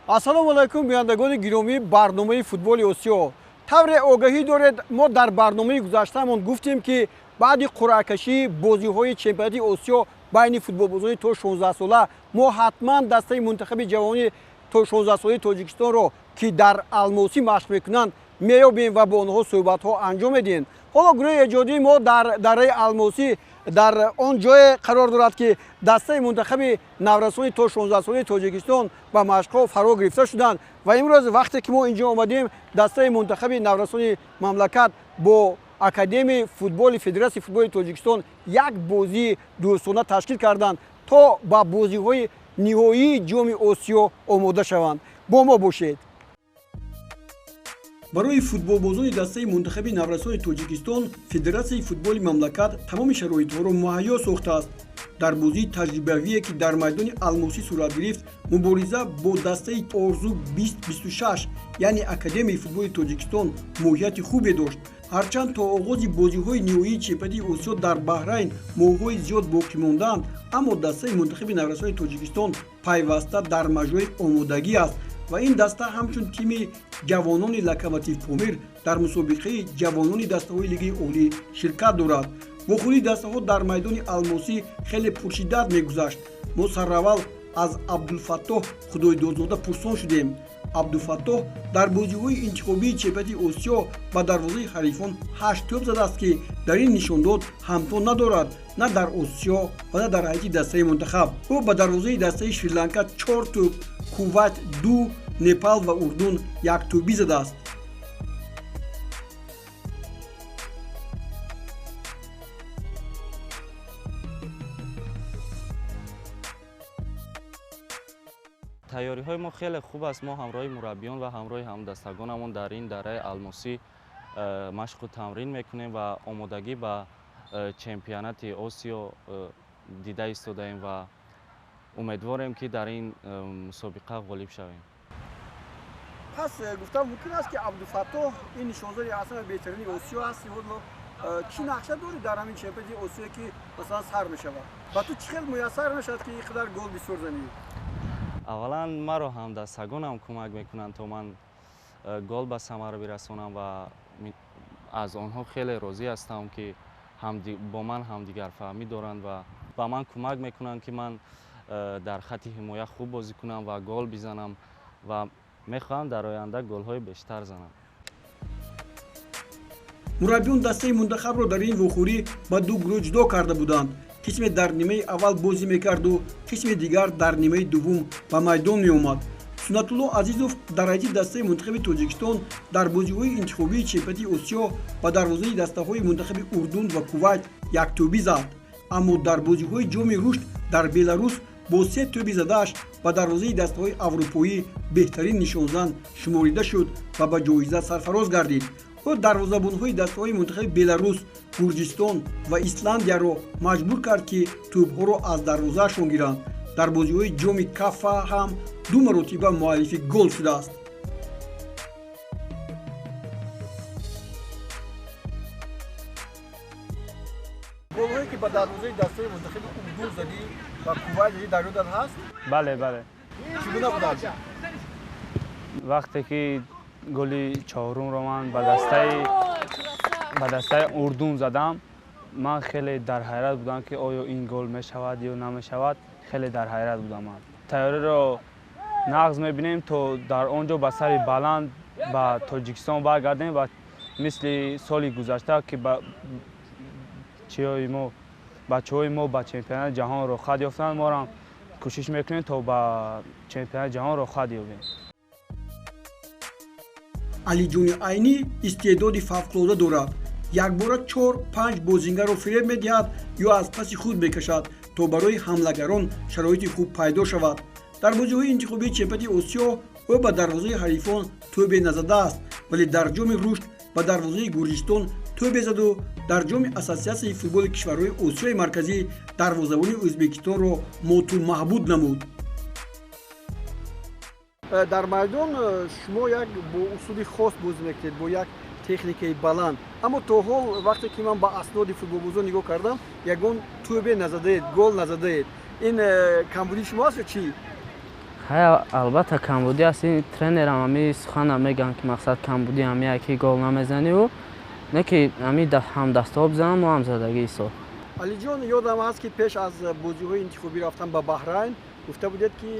Ассалому алайкум, бинандагони гиромии барномаи футболи Осиё. Тавре огаҳӣ доред, мо дар барномаи гузаштаамон гуфтем, ки баъди қуръакашии бозиҳои чемпионати Осиё байни футболбозони то 16 сола мо ҳатман дастаи мунтахаби ҷавони то 16 солаи Тоҷикистонро, ки дар Алмосӣ машқ мекунанд, меёбем ва бо онҳо суҳбатҳо анҷом медиҳем. Ҳоло гурӯҳи эҷодии мо дар дараи Алмосӣ, дар он ҷое қарор дорад, ки дастаи мунтахаби наврасони то 16 солаи Тоҷикистон ба машқҳо фаро гирифта шуданд. Ва имрӯз, вақте ки мо инҷо омадем, дастаи мунтахаби наврасони мамлакат бо Академияи футболи Федератсияи футболи Тоҷикистон як бозии дӯстона ташкил карданд, то ба бозиҳои ниҳоии Ҷоми Осиё омода шаванд. Бо мо бошед. Барои футболбозони дастаи мунтахаби наврасони Тоҷикистон Федератсияи футболи мамлакат тамоми шароитҳоро муҳайё сохтааст. Дар бозии таҷрибавие, ки дар майдони Алмосӣ сурат гирифт, мубориза бо дастаи Орзу 2026, яъне Академияи футболи Тоҷикистон, моҳияти хубе дошт. Ҳарчанд то оғози бозиҳои ниҳоии чемпионати Осиё дар Баҳрайн моҳҳои зиёд боқӣ мондаанд, аммо дастаи мунтахаби наврасони Тоҷикистон пайваста дар маҷрои омодагӣ аст ва ин даста ҳамчун тими ҷавонони Локомотив Помир дар мусобиқаи ҷавонони дастаҳои Лигаи Олӣ ширкат дорад. Вохӯрии дастаҳо дар майдони Алмосӣ хеле пуршиддат мегузашт. Мо сараввал аз Абдулфаттоҳ Худойдодзода пурсон шудем. Абдуфаттоҳ дар бозиҳои интихобии чемпионати Осиё ба дарвозаи ҳарифон ҳашт тӯб задааст, ки дар ин нишондод ҳамто надорад на дар Осиё ва на дар ҳайати дастаи мунтахаб. Ӯ ба дарвозаи дастаи Шри-Ланка чор тӯб, Кувайт ду, Непал ва Урдун як тӯбӣ задааст. Тайёриҳои мо хеле хуб аст. Мо ҳамроҳи мураббиён ва ҳамроҳи ҳамдастагонамон дар ин дараи Алмосӣ машқу тамрин мекунем ва омодагӣ ба чемпионати Осиё дида истодаем ва умедворем, ки дар ин мусобиқа ғолиб шавем. Пас гуфтан мумкин аст, ки Абдуфаттоҳ ин нишонзади аслан беҳтарини Осиё аст. Ҳоло чӣ нақша дорӣ дар ҳамин чемпионати Осиё, ки масалан сар мешавад? Ба ту чӣ хел муяссар мешавад, ки ин қадар гол бисёр занӣ? Аввалан, маро ҳамдастагонам кӯмак мекунанд, то ман гол ба самар бирасонам ва аз онҳо хеле розӣ ҳастам, ки бо ман ҳамдигарфаҳмӣ доранд ва ба ман кӯмак мекунанд, ки ман дар хатти ҳимоя хуб бозӣ кунам ва гол бизанам, ва мехоҳам дар оянда голҳои бештар занам. Мураббиён дастаи мунтахабро дар ин вохӯрӣ ба ду гурӯҳ ҷудо карда буданд. Қисме дар нимаи аввал бозӣ мекарду қисми дигар дар нимаи дуввум ба майдон меомад. Суннатулло Азизов дар ҳайати дастаи мунтахаби Тоҷикистон дар бозиҳои интихобии чемпионати Осиё ба дарвозаи дастаҳои мунтахаби Урдун ва Кувайт як тӯбӣ зад, аммо дар бозиҳои Ҷоми рушд дар Беларус бо се тӯби задааш ба дарвозаи дастаҳои аврупоӣ беҳтарин нишонзан шуморида шуд ва ба ҷоиза сарфароз гардид. Ӯ дарвозабонҳои дастаҳои мунтахаби Беларус, Гурҷистон ва Исландияро маҷбур кард, ки тӯбҳоро аз дарвозаашон гиранд. Дар бозиҳои Ҷоми Кафа ҳам ду маротиба муаллифи гол шудааст. Голҳое, ки ба дарвозаи дастаи мунтахаби Урдун задӣ ва Кувайт задӣ, дар ёдат ҳаст? Бале. Чӣ гуна буданд? Вақте ки голи чорумро ман ба дастаи Урдун задам, ман хеле дар ҳайрат будам, ки оё ин гол мешавад ё намешавад. Хеле дар ҳайрат будам. Ман тайёриро нағз мебинем, то дар он ҷо ба сари баланд ба Тоҷикистон баргардем ва мисли соли гузашта, ки чиҳои мо, бачаҳои мо ба чемпионати ҷаҳон роҳхат ёфтанд, моро кӯшиш мекунем, то ба чемпионати ҷаҳон роҳхат ёбем. Алиҷони Айнӣ истеъдоди фавқулода дорад. Якбора чор панҷ бозингарро фиреб медиҳад ё аз паси худ мекашад, то барои ҳамлагарон шароити хуб пайдо шавад. Дар бозиҳои интихобии чемпионати Осиё ӯ ба дарвозаи ҳарифон тӯбе назадааст, вале дар Ҷоми рушд ба дарвозаи Гурҷистон тӯбе заду дар Ҷоми Ассотсиатсияи футболи кишварҳои Осиёи Марказӣ дарвозабони Ӯзбекистонро моту маҳбуд намуд. Дар майдон шумо як бо усули хос бозӣ мекунед, бо як техникаи баланд, аммо то ҳол, вақте ки ман ба асноди футболбозон нигоҳ кардам, ягон тӯбе назадаед, гол назадаед. Ин камбудии шумо аст ё чӣ? Албатта камбудӣ аст. Ин тренерам ҳами сухана мегӯянд, ки мақсад камбудӣ ҳамия ки гол намезаниву не ки ҳами ҳамдастаҳо бизананд, мо ҳам задагӣ ҳисоб. Алиҷон, ёдам ҳаст, ки пеш аз бозиҳои интихобӣ рафтан ба Баҳрайн гуфта будед, ки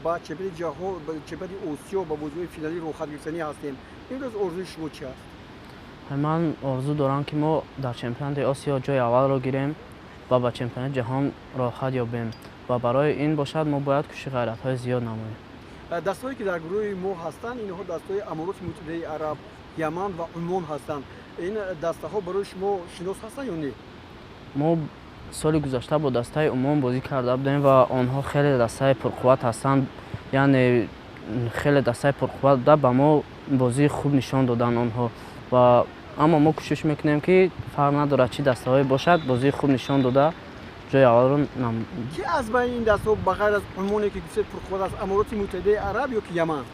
ба чемпионати ҷаҳон, ба чемпионати Осиё, ба бозиҳои финалӣ роҳхат гирифтанӣ ҳастем. Имрӯз орзуи шумо чи аст? Ман орзу дорам, ки мо дар чемпионати Осиё ҷои аввалро гирем ва ба чемпионати ҷаҳон роҳхат ёбем ва барои ин бошад мо бояд кӯшиши ғайратҳои зиёд намоем. Дастаҳое, ки дар гурӯҳи мо ҳастанд, инҳо дастаҳои Амороти Муттаҳидаи Араб, Яман ва Умон ҳастанд. Ин дастаҳо барои шумо шинос ҳастанд ё не? Мо соли гузашта бо дастаи Умон бозӣ карда будем ва онҳо хеле дастаи пурқувват ҳастанд, яъне хеле дастаи пурқувват буда, ба мо бозии хуб нишон доданд онҳо ва аммо мо кӯшиш мекунем, ки фарқ надорад чӣ дастаҳое бошад, бозии хуб нишон дода ҷои аввалро. Ки аз байни ин дастаҳо, ба ғайр аз Умоне, ки гуфтед пурқувват аст, Амороти Муттаҳидаи Араб ё ки Яман?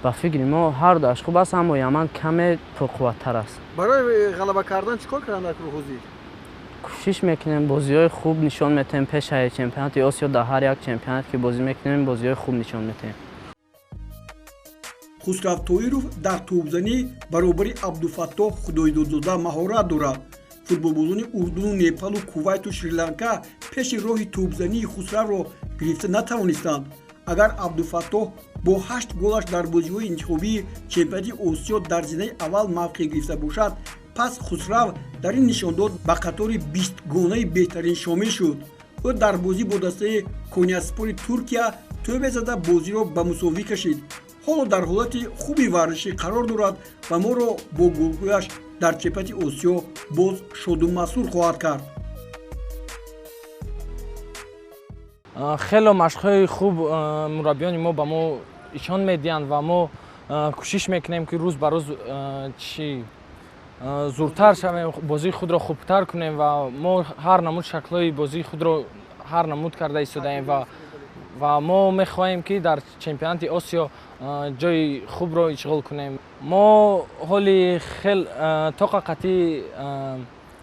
Ба фикри мо ҳар дуаш хуб аст, аммо Яман каме пурқувваттар аст. Барои ғалаба кардан чӣ кор кардан дар ҳозир? Кӯшиш мекунем, бозиҳои хуб нишон метаҳем. Пешаи чемпионати Осиё дар ҳар як чемпионат, ки бозӣ мекунем, бозиҳои хуб нишон метаҳем. Хусрав Тоиров дар тӯбзанӣ баробари Абдуфаттоҳ Худойдодзода маҳорат дорад. Футболбозони Урдуну Непалу Кувайту Шри-Ланка пеши роҳи тӯбзании Хусравро гирифта натавонистанд. Агар Абдуфаттоҳ бо 8 голаш дар бозиҳои интихобии чемпионати Осиё дар зинаи аввал мавқеъ гирифта бошад, пас Хусрав дар ин нишондод ба қатори 20-гонаи беҳтарин шомил шуд. Ӯ дар бозӣ бо дастаи Коняспори Туркия тӯбе зада, бозиро ба мусовӣ кашид. Ҳоло дар ҳолати хуби варзишӣ қарор дорад ва моро бо голҳояш дар чемпионати Осиё боз шоду масрур хоҳад кард. Хело машқҳои хуб мураббиёни мо ба мо ишон медиҳанд ва мо кӯшиш мекунем, ки рӯз ба рӯз чи зуртар шавем, бозии худро хубтар кунем ва мо ҳар намуд шаклҳои бозии худро ҳар намуд карда истодаем ва мо мехоҳем, ки дар чемпионати Осиё ҷои хубро ишғол кунем. Мо ҳоли хел тоқа қатъи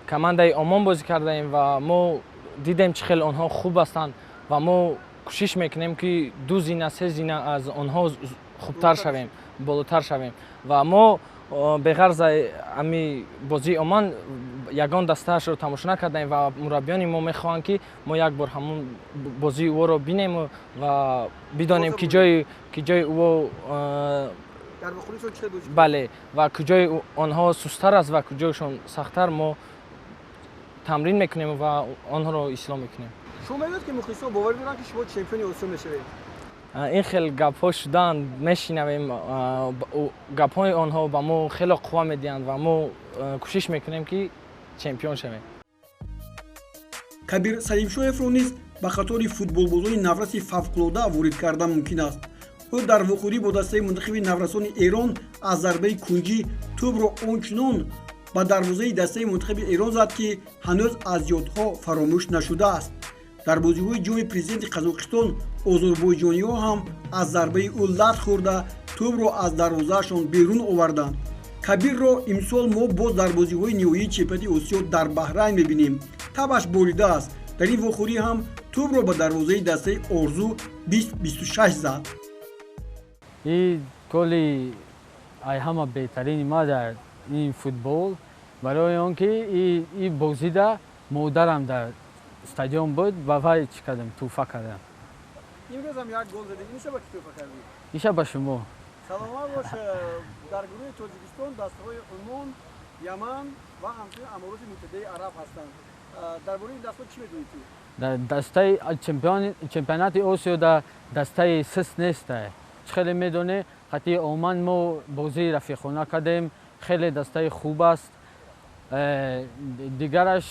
командаи Омон бозӣ кардаем ва мо дидем, чӣ хел онҳо хуб ҳастанд ва мо кӯшиш мекунем, ки ду зина, се зина аз онҳо хубтар шавем, болотар шавем. Ва мо беғарз ами бозии Омон ягон дастаашро тамошо накардаем ва мураббиёни мо мехоҳанд, ки мо як бор ҳамун бозии ӯро бинем ва бидонем, ки ҷои ӯ, бале, ва куҷои онҳо сусттар аст ва куҷояшон сахттар. Мо тамрин мекунем ва онҳоро ислоҳ мекунем. Шумо мегӯед, ки мухлисон боварӣ доранд, ки шумо чемпиони Осиё мешавед? Ин хел гапҳо шуданд, мешинавем. Гапҳои онҳо ба мо хело қувва медиҳанд ва мо кӯшиш мекунем, ки чемпион шавем. Кабир Салимшоевро низ ба қатори футболбозони навраси фавқулода ворид кардан мумкин аст. Ӯ дар вохӯрӣ бо дастаи мунтахаби наврасони Эрон аз зарбаи кунҷӣ тӯбро он чунон ба дарвозаи дастаи мунтахаби Эрон зад, ки ҳанӯз аз ёдҳо фаромӯш нашудааст. Дар бозиҳои Ҷоми Президенти Қазоқистон озурбойҷониҳо ҳам аз зарбаи ӯ лат хӯрда, тӯбро аз дарвозаашон берун оварданд. Кабирро имсол мо боз дар бозиҳои ниҳоии чемпионати Осиё дар Баҳрайн мебинем. Табаш боридааст. Дар ин вохӯрӣ ҳам тӯбро ба дарвозаи дастаи Орзу 20-26 зад. И голи ай ҳама беҳтарини ма дар ин футбол, барои он ки и бозида модарам дар стадион буд, ба вай чӣ кардам, тӯҳфа кардам. Имрӯзам як гол задед. Иша ба ки тӯҳфа кардӣ? Иша ба шумо. Саломат бош. Дар гурӯҳи Тоҷикистон дастаҳои Умон, Яман ва ҳамчунин Амороти Муттаҳидаи Араб ҳастанд. Дар бораи ин дастаҳо чӣ медонӣ ту? Дар дастаи чемпионати Осиё дар дастаи сист нестай. Чӣ хеле медонӣ, қатъи Оман мо бозии рафиқона кардем, хеле дастаи хуб аст. Дигараш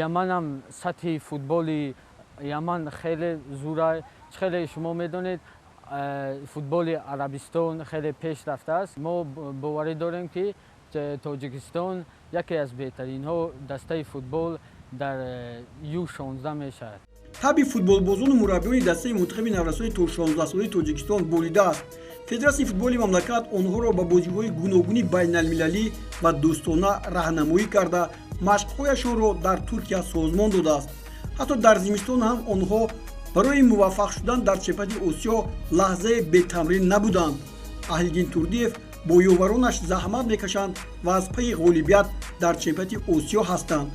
Яманам, сатҳи футболи Яман хеле зура. Чӣ хеле шумо медонед, футболи Арабистон хеле пеш рафтааст. Мо боварӣ дорем, ки Тоҷикистон яке аз беҳтаринҳо дастаи футбол дар Ю-16 мешавад. Таби футболбозону мураббиёни дастаи мунтахаби наврасони то 16-солаи Тоҷикистон болидааст. Федератсияи футболи мамлакат онҳоро ба бозиҳои гуногуни байналмилалӣ ва дӯстона раҳнамоӣ карда, машқҳояшонро дар Туркия созмон додааст. Ҳатто дар зимистон ҳам онҳо Барои муваффақ шудан дар чемпионати Осиё лаҳзаи бетамрин набуданд. Аҳлиддин Турдиев бо ёваронаш заҳмат мекашанд ва аз пайи ғолибият дар чемпионати Осиё ҳастанд.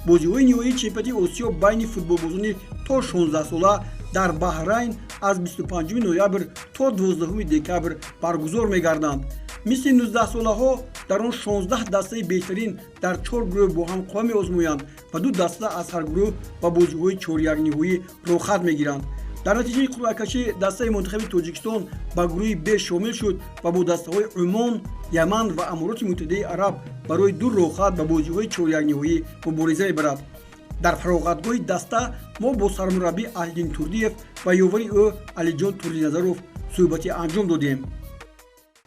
Бозиҳои ниҳоии чемпионати Осиё байни футболбозони то 16сола дар Баҳрайн аз 25 ноябр то 12 декабр баргузор мегарданд. Мисли 19солаҳо дар он 16 дастаи беҳтарин дар чор гурӯҳ бо ҳам қувва меозмоянд ва ду даста аз ҳар гурӯҳ ба бозиҳои чорякниҳоӣ роҳхат мегиранд. Дар натиҷаи қуръакашӣ дастаи мунтахаби Тоҷикистон ба гурӯҳи Б шомил шуд ва бо дастаҳои Умон, Яман ва Амороти Муттаҳидаи Араб барои ду роҳхат ба бозиҳои чорякниҳоӣ мубориза мебарад. Дар фароғатгоҳи даста мо бо сармураббӣ Аҳлиддин Турдиев ва ёвари ӯ Алиҷон Турдиназаров суҳбате анҷом додем.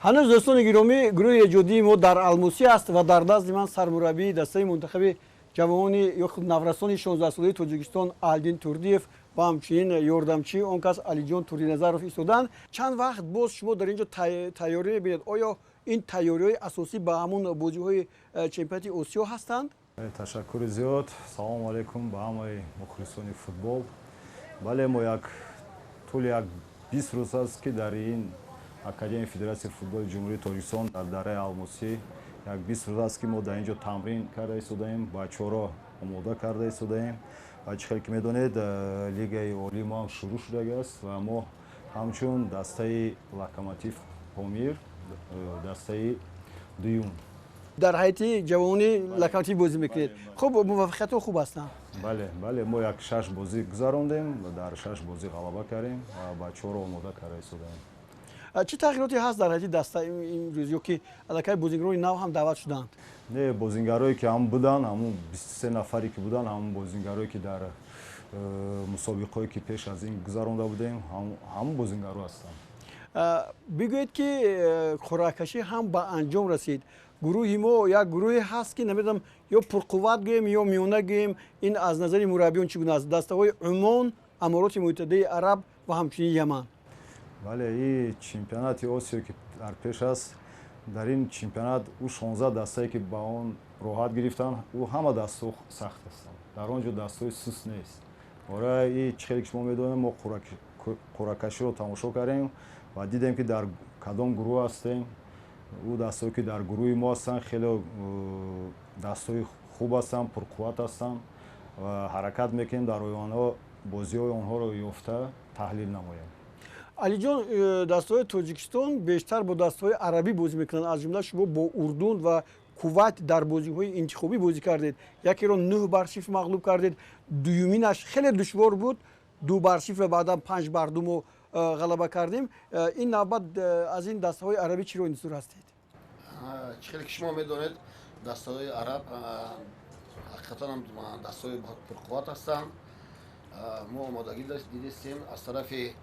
Ҳанӯз, дӯстони гиромӣ, гурӯҳи эҷодии мо дар Алмосӣ аст ва дар назди ман сармураббии дастаи мунтахаби ҷавонони ё худ наврасони 16солаи Тоҷикистон Аҳлиддин Турдиев ва ҳамчунин ёрдамчии он кас Алиҷон Турдиназаров истоданд. Чанд вақт боз шумо дар ин ҷо тайёрӣ мебинед? Оё ин тайёриҳои асосӣ ба ҳамон бозиҳои чемпионати Осиё ҳастанд? Ташаккури зиёд. Салому алайкум ба ҳамаи мухлисони футбол. Бале, мо як тӯли як 20 рӯз аст, ки дар ин Академияи Федератсияи футболи Ҷумҳурии Тоҷикистон дар дараи Алмосӣ як 20 рӯз аст, ки мо дар ин ҷо тамрин карда истодаем, бачаҳоро омода карда истодаем. Ва чӣ хел ки медонед, лигаи олии мо ҳам шурӯъ шудагиаст ва мо ҳамчун дастаи Локомотив Помир, дастаи дуюм. Дар ҳайати ҷавонони Локомотив бозӣ мекунед. Хуб, муваффақиятҳо хуб ҳастанд? Бале, мо як шаш бозӣ гузарондем ва дар шаш бозӣ ғалаба кардем ва бачаҳоро омода карда истодаем. Чӣ тағйироте ҳаст дар ҳайати даста имрӯз ё ки аллакай бозигарони нав ҳам даъват шуданд? Не, бозингарое ки ҳам буданд, ҳамун 23 нафаре ки буданд, ҳамун бозингарое ки дар мусобиқаҳое ки пеш аз ин гузаронда будем, ҳамун бозингаро ҳастанд. Бигӯед, ки қуръакашӣ ҳам ба анҷом расид. Гурӯҳи мо як гурӯҳе ҳаст, ки намедонам, ё пурқувват гӯем ё миёна гӯем. Ин аз назари мураббиён чӣ гуна аст? Дастаҳои Умон, Амороти Муттаҳидаи Араб ва ҳамчунин Яман. Бале, и чемпионати Осиё, ки дар пеш аст, дар ин чемпионат ӯ 16 дастае, ки ба он роҳат гирифтанд, ӯ ҳама дастҳо сахт ҳастанд. Дар он ҷо дастҳои суст нест. Ора и чӣ хеле ки шумо медонем, мо қуръакаширо тамошо кардем ва дидем, ки дар кадом гурӯҳ ҳастем. Ӯ дастҳое, ки дар гурӯҳи мо ҳастанд, хеле дастҳои хуб ҳастанд, пурқувват ҳастанд ва ҳаракат мекунем, дар онҳо бозиҳои онҳоро ёфта таҳлил намоем. Алиҷон, дастаҳои Тоҷикистон бештар бо дастаҳои арабӣ бозӣ мекунанд. Аз ҷумла шумо бо Урдун ва Кувайт дар бозиҳои интихобӣ бозӣ кардед. Якеро 9-0 мағлуб кардед, дуюминаш хеле душвор буд, 2-0 ва баъдан 5-2 мо ғалаба кардем. Ин навбат аз ин дастаҳои арабӣ чиро интизор ҳастед? Чӣ хеле ки шумо медонед, дастаҳои араб ҳақиқатан ҳам дастаҳои пурқувват ҳастанд. Мо омодагӣ дидистем. Аз тарафи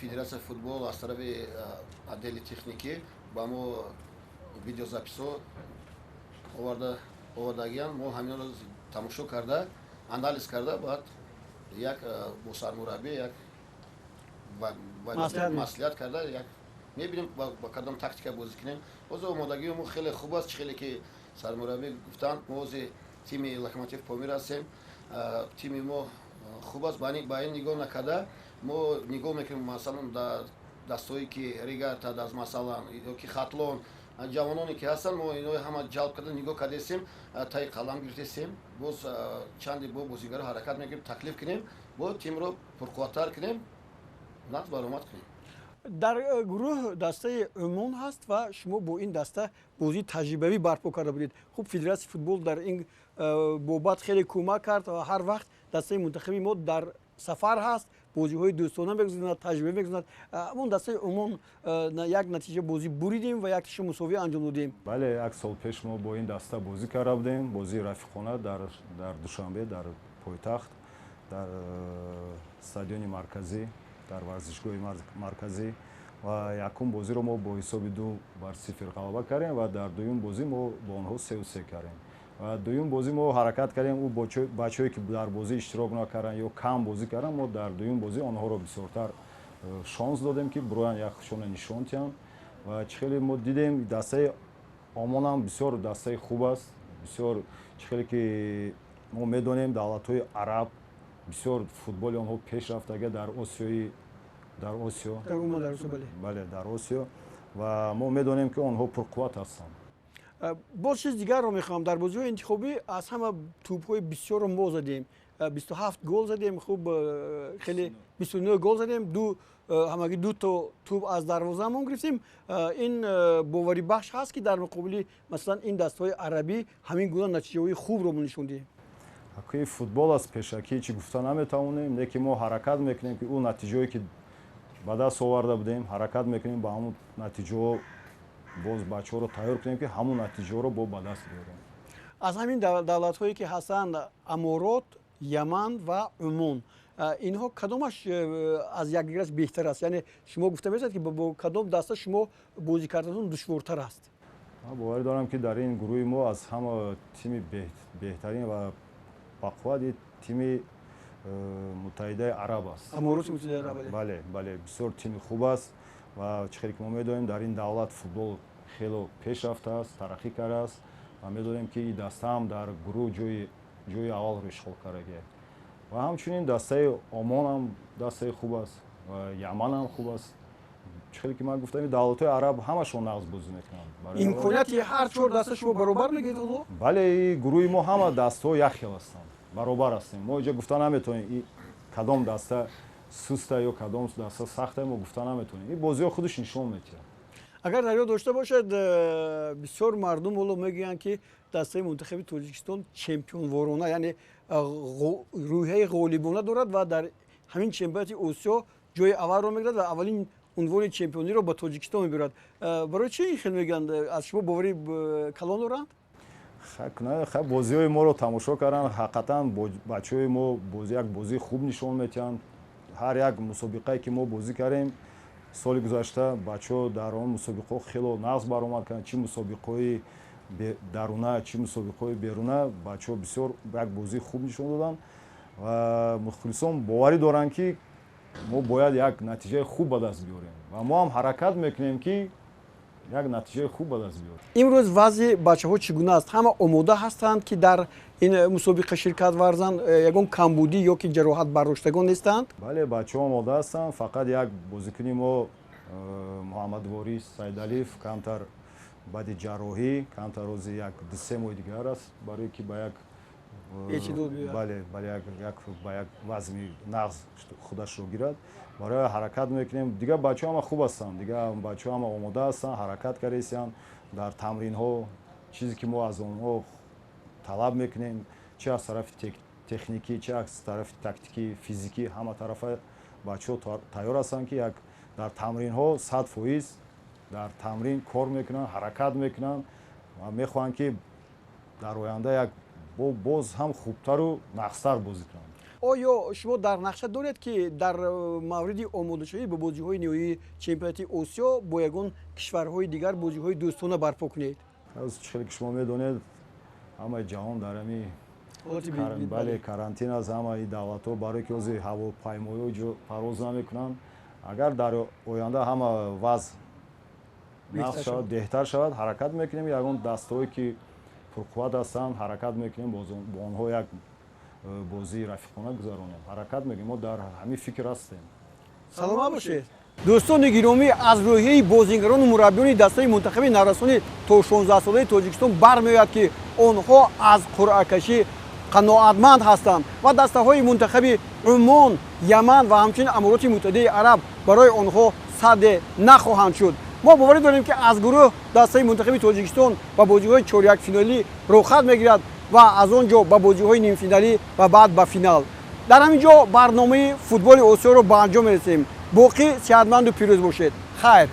федератсияи футбол, аз тарафи отдели техникӣ ба мо видеозаписҳо овардагиянд. Мо ҳаминро тамошо карда, анализ карда, баъд як бо сармураббӣ як маслиҳат карда, як мебинем, ба кадом тактика бозӣ кунем. Ҳозир омодагии мо хеле хуб аст. Чӣ хеле ки сармураббӣ гуфтанд, мо ҳозир тими Локомотив Помир ҳастем. Тими мо хуб аст. Ба ин нигоҳ накарда, мо нигоҳ мекунем, масалан, дар дастҳое ки Регарта, масалан, ёки Хатлон, ҷавононе ки ҳастанд, мо инои ҳама ҷалб карда, нигоҳ кардастем, таи қалам гирифтастем. Боз чанде бо бозигаро ҳаракат мекунем, таклиф кунем, бо тимро пурқувваттар кунем, нақд баромад кунем. Дар гурӯҳ дастаи Умон ҳаст ва шумо бо ин даста бозии таҷрибавӣ барпо карда будед. Хуб, федератсияи футбол дар ин бобат хеле кӯмак кард ва ҳар вақт дастаи мунтахаби мо дар сафар ҳаст, бозиҳои дӯстона мегузаронад, таҷриба мегузаронад. Ҳамон дастаи Умон як натиҷа бозӣ буридем ва яктиша мусовӣ анҷом додем. Бале, як сол пеш мо бо ин даста бозӣ карда будем, бозии рафиқона дар Душанбе, дар пойтахт, дар стадиони марказӣ, дар варзишгоҳи марказӣ. Ва якум бозиро мо бо ҳисоби 2-0 ғалаба кардем ва дар дуюм бозӣ мо бо онҳо 3-3 кардем. Ва дуюм бозӣ мо ҳаракат кардем, ӯ бачаҳое, ки дар бозӣ иштирок накарданд ё кам бозӣ карданд, мо дар дуюм бозӣ онҳоро бисёртар шонс додем, ки бироянд, як худшонро нишон диҳанд. Ва чӣ хеле мо дидем, дастаи Омонам бисёр дастаи хуб аст. Бисёр, чӣ хеле ки мо медонем, давлатҳои араб Бисёр футболи онҳо пеш рафтага дар Осиёи, дар Осиё, бале, дар Осиё, ва мо медонем, ки онҳо пурқувват ҳастанд. Боз чиз дигарро мехоҳам. Дар бозиҳои интихобӣ аз ҳама тӯбҳои бисёрро мо задем, 27 гол задем. Хуб, хеле, 29 гол задем, ду, ҳамагӣ ду то тӯб аз дарвозаамон гирифтем. Ин боварибахш ҳаст, ки дар муқобили, масалан, ин дастаҳои арабӣ ҳамин гуна натиҷаҳои хубро мо нишон диҳем? Ҳаққи футбол аст, пешакӣ чӣ гуфта наметавонем, лекин мо ҳаракат мекунем, ки ӯ натиҷаое, ки ба даст оварда будем, ҳаракат мекунем, ба ҳамун натиҷаҳо боз бачаҳоро тайёр кунем, ки ҳамун натиҷаҳоро бо ба даст биёрем. Аз ҳамин давлатҳое, ки ҳастанд, Аморот, Яман ва Умон, инҳо кадомаш аз якдигараш беҳтар аст? Яъне шумо гуфта метавонед, ки бо кадом даста шумо бозӣ карданатон душвортар аст? Ман боварӣ дорам, ки дар ин гурӯҳи мо аз ҳама тими беҳтарин ва бақуввати тими Муттаҳидаи Араб аст. Амороти Муттаҳидаи Араб. Бале, бисёр тими хуб аст ва чӣ хеле ки мо медонем, дар ин давлат футбол хело пеш рафтааст, тараққӣ кардааст ва медонем, ки ин даста ҳам дар гурӯҳ ҷои аввалро ишғол кардагиа. Ва ҳамчунин дастаи Омон ҳам дастаи хуб аст ва Яман ҳам хуб аст. Чӣ хеле ки ман гуфтам, давлатҳои араб ҳамашон нағз бозӣ мекунанд. Имконияти ҳар чор даста шумо баробар мегиред ҳоло? Бале, гурӯҳи мо ҳама дастаҳо як хел ҳастанд, баробар ҳастем. Мо инҷа гуфта наметавонем, кадом даста суста ё кадом даста сахта, мо гуфта наметавонем. Ин бозиҳо худаш нишон медиҳад. Агар дар ёд дошта бошед, бисёр мардум ҳоло мегӯянд, ки дастаи мунтахаби Тоҷикистон чемпионворона, яъне рӯҳияи ғолибона дорад ва дар ҳамин чемпионати Осиё ҷои аввалро мегирад ва аввалин унвони чемпиониро ба Тоҷикистон мебирад. Барои чӣ ин хел мегӯянд? Аз шумо бовари калон доранд? Хай, бозиҳои моро тамошо карданд. Ҳақиқатан, бачаҳои мо як бозии хуб нишон медиҳанд. Ҳар як мусобиқае, ки мо бозӣ кардем соли гузашта, бачаҳо дар он мусобиқаҳо хело нағз баромад карданд. Чӣ мусобиқаҳои даруна, чӣ мусобиқаҳои беруна, бачаҳо бисёр як бозии хуб нишон доданд ва мухлисон боварӣ доранд, ки мо бояд як натиҷаи хуб ба даст биёрем ва мо ҳам ҳаракат мекунем, ки як натиҷаи хуб ба даст биёрем. Имрӯз вазъи бачаҳо чӣ гуна аст? Ҳама омода ҳастанд, ки дар ин мусобиқа ширкат варзанд? Ягон камбудӣ ё ки ҷароҳат бардоштагон нестанд? Бале, бачаҳо омода ҳастанд. Фақат як бозикуни мо, Муҳаммадворис Сайдалиев, камтар баъди ҷарроҳӣ, камтар рози як 2-3 моҳи дигар аст, барое ки ба як, бале, ба як вазми нағз худашро гирад. Барои ҳаракат мекунем. Дигар бачаҳо ҳама хуб ҳастанд, дигар бачаҳо ҳама омода ҳастанд, ҳаракат кардесиянд дар тамринҳо. Чизе ки мо аз онҳо талаб мекунем, чи аз тарафи техникӣ, чи аз тарафи тактикӣ, физикӣ, ҳама тарафа бачаҳо тайёр ҳастанд, ки як дар тамринҳо 100% дар тамрин кор мекунанд, ҳаракат мекунанд ва мехоҳанд, ки дар оянда як боз ҳам хубтару нағзтар бозӣ кунанд. Оё шумо дар нақша доред, ки дар мавриди омодашавӣ ба бозиҳои ниҳоии чемпионати Осиё бо ягон кишварҳои дигар бозиҳои дӯстона барпо кунед? Чӣ хеле ки шумо медонед, ҳамаи ҷаҳон дар ҳами, бале, карантин аст. Ҳамаи давлатҳо, барое ки ҳозир ҳавопаймоҳо парвоз намекунанд. Агар дар оянда ҳама вазъ нағз шавад, беҳтар шавад, ҳаракат мекунем, ягон дастаҳое ки пурқувват ҳастанд, ҳаракат мекунем, бо онҳо як бозии рафиқона гузаронем. Ҳаракат мекунем, мо дар ҳамин фикр ҳастем. Саломат бошед. Дӯстони гиромӣ, аз рӯҳияи бозингарону мураббиёни дастаи мунтахаби наврасони то 16-солаи Тоҷикистон бармеояд, ки онҳо аз қуръакашӣ қаноатманд ҳастанд ва дастаҳои мунтахаби Умон, Яман ва ҳамчунин Амороти Муттаҳидаи Араб барои онҳо садде нахоҳанд шуд. Мо боварӣ дорем, ки аз гурӯҳ дастаи мунтахаби Тоҷикистон ба бозиҳои чорякфиналӣ роҳхат мегирад ва аз он ҷо ба бозиҳои нимфиналӣ ва баъд ба финал. Дар ҳамин ҷо барномаи футболи Осиёро ба анҷом мерасем. Боқӣ сеҳатманду пирӯз бошед. Хайр.